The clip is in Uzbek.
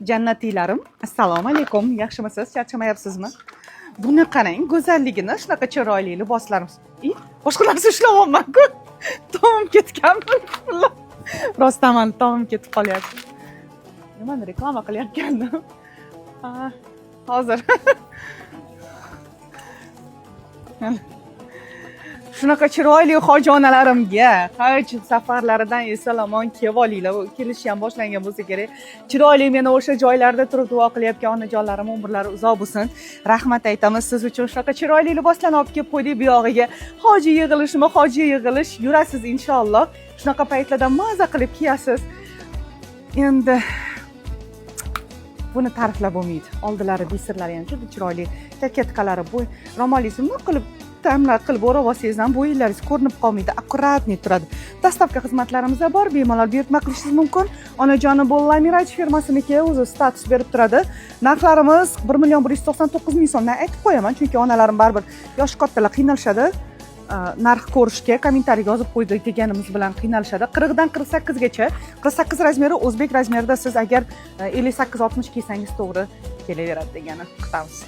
Jannatiylarim, assalomu alaykum. Yaxshimisiz? Charchamayapsizmi? Buni qarang, go'zalligini, shunaqa chiroyli liboslarimiz. I, boshqa narsa ushlayapman-ku. Tomim ketganmi? Rostdan man tomim ketib qolyapti. Nimani reklama qilayotgandim? Ha, hozir. Mana. Shunaqa chiroyli hoji onalarimga haj safarlaridan eson omon kelib olinglar. Kelishi ham boshlangan bo'lsa kerak. Chiroyli meni o'sha joylarda turib duo qilayotgan onajonlarim umrlari uzoq bo'lsin. Rahmat aytamiz siz uchun, shunaqa chiroyli liboslarni olib kelib qo'ydik bu yog'iga. Hoji yig'ilishmi, hoji yig'ilish yurasiz inshaalloh. Shunaqa paytlarda maza qilib kiyasiz. Endi buni ta'riflab bo'lmaydi. Oldilari бисер lari ham juda chiroyli, кокетка lari, bu ro'molingizni bundoq qilib tamlar qilib o'rab olsangiz ham bo'yinlaringiz ko'rinib qolmaydi, аккуратный turadi. Доставка xizmatlarimiz bor, bemalol buyurtma qilishingiz mumkin. Onajonim Bolla Miraj firmasiniki, o'zi status berib turadi. Narxlarimiz 1 199 000 so'mdan aytib qo'yaman, chunki onalarim baribir yoshi kattalar qiynalishadi. Narx ko'rishga, kommentariy yozib qo'ydi deganimiz bilan qiynalishadi. 40dan 48gacha, 48 размер i o'zbek размер ida, siz agar 58-60 kiysangiz, to'g'ri kelaveradi degani. Kutamiz.